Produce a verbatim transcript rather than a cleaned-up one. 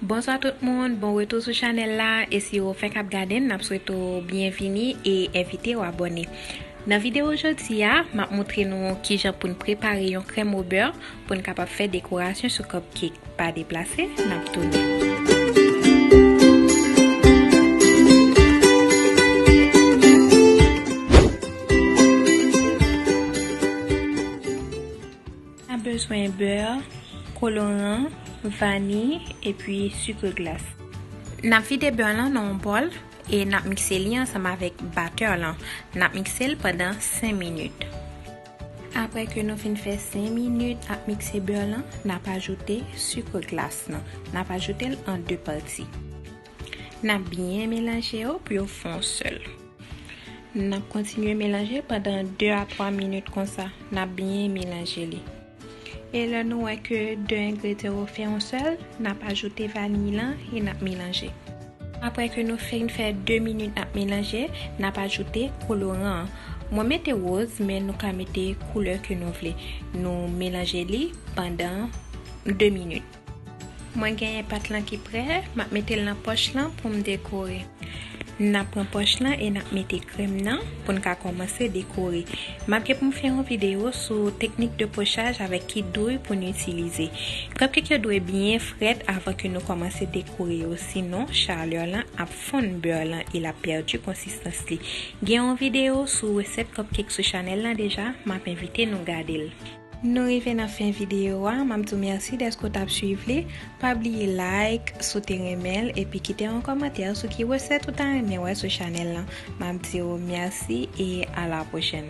Bonswa tout moun, bon retou sou chanèl la, e si w fèk ap gade n, n ap swete w byenvini e envite w abòne. Nan videyo jodi a, m ap montre nou kijan pou n prepare yon krèm o bè pou n kapab fè dekorasyon sou cupcake. Pa deplase, n ap tounen. N ap bezwen bè, koloran, vaniy, epi sik glas. N ap vide bè lan nan yon bòl e n ap mikse li ansanm avèk batè lan. N ap mikse l pandan senk minit. Apre ke nou fin fè senk minit ap mikse bè lan, n ap ajoute sik glas lan. N ap ajoute l an de pati. N ap byen melanje yo pou yo fè yon sèl. N ap kontinye melanje pandan de a twa minit konsa. N ap byen melanje li. E lè nou wè ke de engredyan yo fè yon sèl, n ap ajoute vaniy lan e n ap melanje. Apre ke nou fin fè de minit n ap melanje, n ap ajoute koloran an. Mwen mete woz, men nou ka mete koulè ke nou vle. Nou melanje li pandan de minit. Mwen genyen pat lan ki prè, m ap mete l nan pòch lan pou m dekore. N ap pran pòch lan e n ap mete krèm nan pou n ka kòmanse dekore. M ap gen pou m fè yon videyo sou teknik de pochaj avèk ki douy pou n itilize. Cupcake yo dwe byen frèt avan ke nou kòmanse dekore yo, sinon chalè lan ap fonn bè lan e l ap pèdi konsistans li. Gen yon videyo sou resèt cupcake sou chanèl lan deja, m ap envite nou gade l. Nou rive nan fen videyo a, m ap di w mèsi dèske w t ap swiv li. Pa bliye like si w te renmen l, epi kite yon kòmantè sou ki resèt ou ta renmen wè sou chanèl lan. M ap di w mèsi e a la pwochèn.